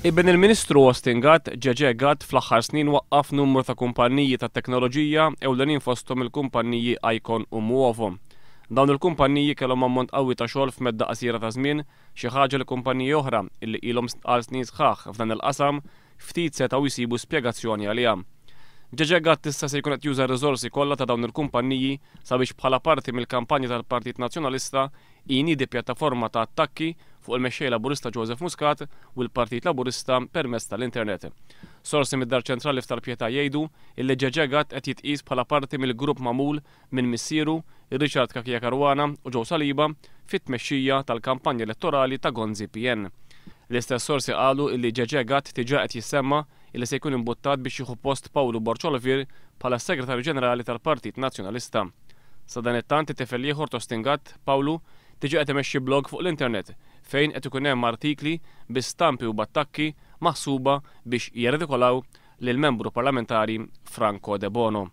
Ibn il-Ministru Austin Gatt, Ġeġè Gatt, fl-aħħar snin waqqaf numru ta' kumpanniji tat-teknoloġija, ewlenin fosthom il-kumpanniji Icon u Muovo. Dawn il-kumpanniji kellhom ammont qawwi ta' xogħol f'medda qasira ta' żmien, xi ħaġa li kumpanniji oħra illi ilhom għal snin sħaħ f'dan il-qasam ftit setgħu jsibu spjegazzjoni għaliha. Ġeġè Gatt issa se jkun qed juża r-riżorsi kollha ta' dawn il-kumpanniji sabiex bħala parti mill-kampanja tal-Partit Nazzjonalista jniedi pjattaforma ta' attakki fuq il-Mexxej Laburista Joseph Muscat u l-Partit Laburista permezz tal-internet. Sorsi mid-Dar Ċentrali f'Tal-Pietà jgħidu illi Ġeġè Gatt qed jitqies bħala parti mill-grupp magħmul minn missieru, Richard Cachia Caruana u Joe Saliba fit-tmexxija tal-kampanja elettorali ta' Gonzi PN. L-istess sorsi qalu illi Ġeġè Gatt diġà qed jissemma illi se jkun imbuttat biex jieħu post Pawlu Borg Olivier bħala s-Segretarju Ġenerali tal-Partit Nazzjonalista. Sadanittant it-tifel l-ieħor t'Austin Gatt, Pawlu, diġà qed imexxi blog fuq l-internet fejn qed ikun hemm artikli bi stampi u b'attakki maħsuba biex jirridikolaw lill-Membru Parlamentari Franco Debono.